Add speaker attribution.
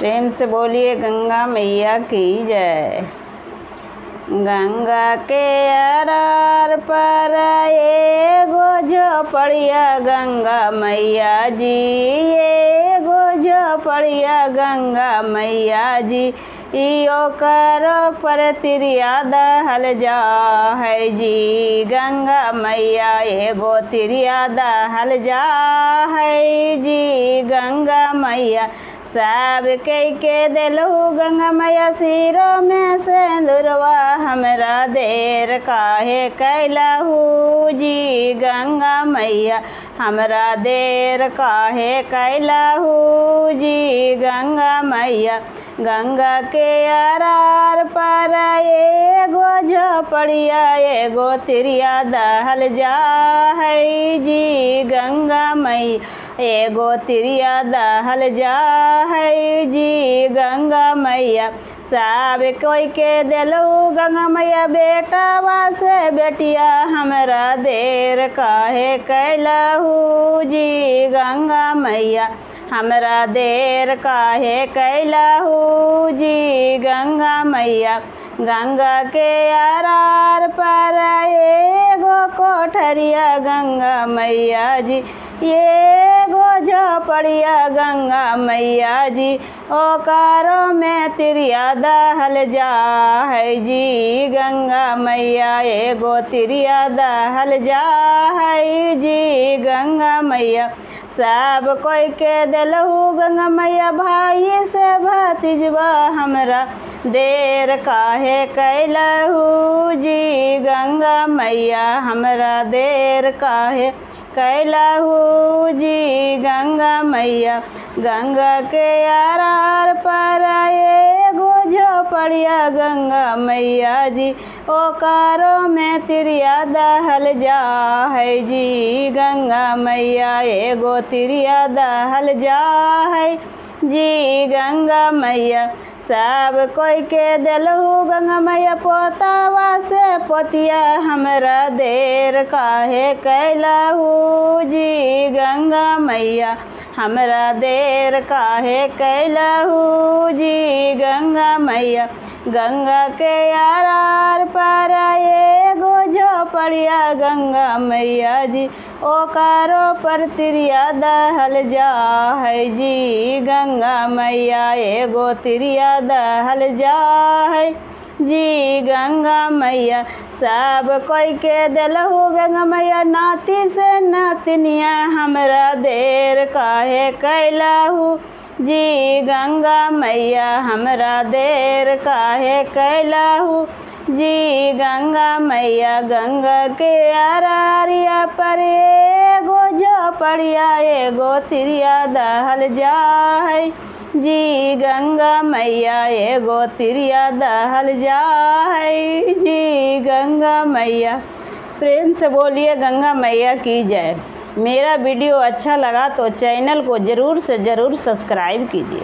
Speaker 1: प्रेम से बोलिए गंगा मैया की जय। गंगा के अरार पर एगो झोपड़िया गंगा मैया जी, एगो झोपड़िया गंगा मैया जी, इयो करो पर तिरिया दहल जा है जी। गंगा मैया एगो तिरिया दहल जा है जी। गंगा मैया सब के दिलहू गंगा मैया सिरो में सिंदूरवा, हमरा देर काहे कैलहू जी। गंगा मैया हमरा देर काहे कैलहू जी। गंगा मैया गंगा के अरार पर एगो झोपड़िया एगो तिरिया दहल जा है जी। गंगा मैया एगो तिरिया दहल जा है जी। गंगा मैया सब कोई के दिलू गंगा मैया बेटावा से बेटिया, हमरा देर काहे कैलहू जी। गंगा मैया हमरा देर काहे कैलहू जी। गंगा मैया गंगा के अरार पर एगो कोठरिया गंगा मैया जी, एगो झोपड़िया गंगा मैया जी, ओकरो में तिरिया दहल जा है जी। गंगा मैया एगो तिरिया दहल जा है जी। गंगा मैया सब कोई के दिलहू गंगा मैया भाई से भतीजवा, हमरा देर काहे कैलहू जी। गंगा मैया हमरा देर काहे कैलहू जी। गंगा मैया गंगा के अरार पर एगो झोपड़िया गंगा मैया जी, ओकरो में तिरिया दहल जा है जी। गंगा मैया एगो तिरिया दहल जा है जी। गंगा मैया सब कोई के दिलहू गंगा मैया पोतावा से पोतिया, हमरा देर काहे कैलहू जी। गंगा मैया हमरा देर काहे कैलहू जी। गंगा मैया गंगा के अरार पर एगो झोपड़िया गंगा मैया जी, ओकरो पर तिरिया दहल जा है जी। गंगा मैया एगो तिरिया दहल जा है जी। गंगा मैया सब कोई के दिलहू गंगा मैया नाती से नातिनिया, हमरा देर काहे कैलहू जी। गंगा मैया हमरा देर काहे कैलहू जी। गंगा मैया गंगा के अरारिया पर एगो झोपड़िया एगो तिरिया दहल जा है जी। गंगा मैया एगो तिरिया दहल जा है जी। गंगा मैया प्रेम से बोलिए गंगा मैया की जय। मेरा वीडियो अच्छा लगा तो चैनल को ज़रूर से ज़रूर सब्सक्राइब कीजिए।